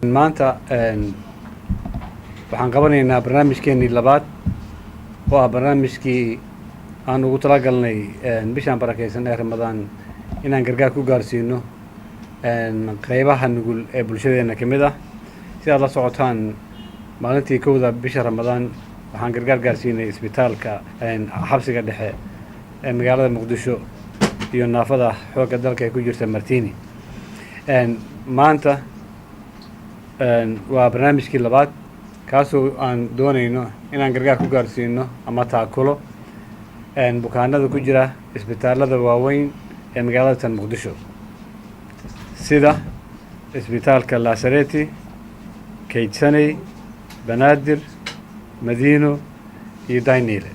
Maanta waxaan qabanaynaa barnaamijkeenii labaad oo ah barnaamijkii aan ugu talagalnay bishaan barakeysan ee Ramadaan inaan gargaar ku gaarsiino qeybaha nugul ee bulshadeenna ka mid ah. Si aad la socotaan, maalintii 1da bisha Ramadaan waxaan gargaar gaarsiinay isbitaalka xabsiga dhexe ee magaalada Muqdisho iyo naafada xoogga dalka ee ku jirta Martini. Maanta waa barnaamijkii labaad, kaasoo aan doonayno inaan gargaar ku gaarsiino ama taakulo bukaanada ku jira isbitaalada waaweyn ee magaalada tan Muqdisho, sida isbitaalka Laasareti, Kaydsaney, Banaadir, Madiino iyo Dayniile.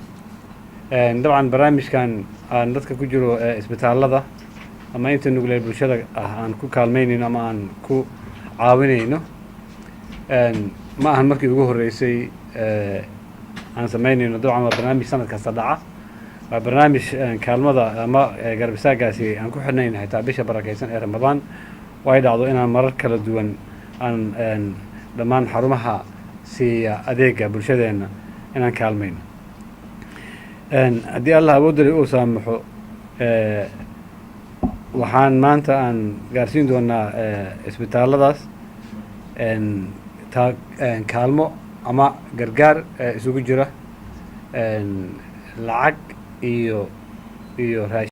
Dabcan, barnaamijkan aan dadka ku jiro isbitaalada ama inta nuglee bulshada ah aan ku kaalmeynayno ama aan ku caawinayno ma ahan markii ugu horreysay aan sameynayno. Dabcan, waa barnaamij sanad kasta dhaca, waa barnaamij kaalmada ama garab istaagaasi aan ku xidhnayn xitaa bisha barakeysan ee Ramadaan oo ay dhacdo inaan marar kala duwan aan dhammaan xarumaha siiya adeega bulshadeenna inaan kaalmayno. Haddii Allah awoodali uu saamaxo, waxaan maanta aan gaarsiin doonaa isbitaaladaas kaalmo ama gargaar isugu jira lacag iyo raashin.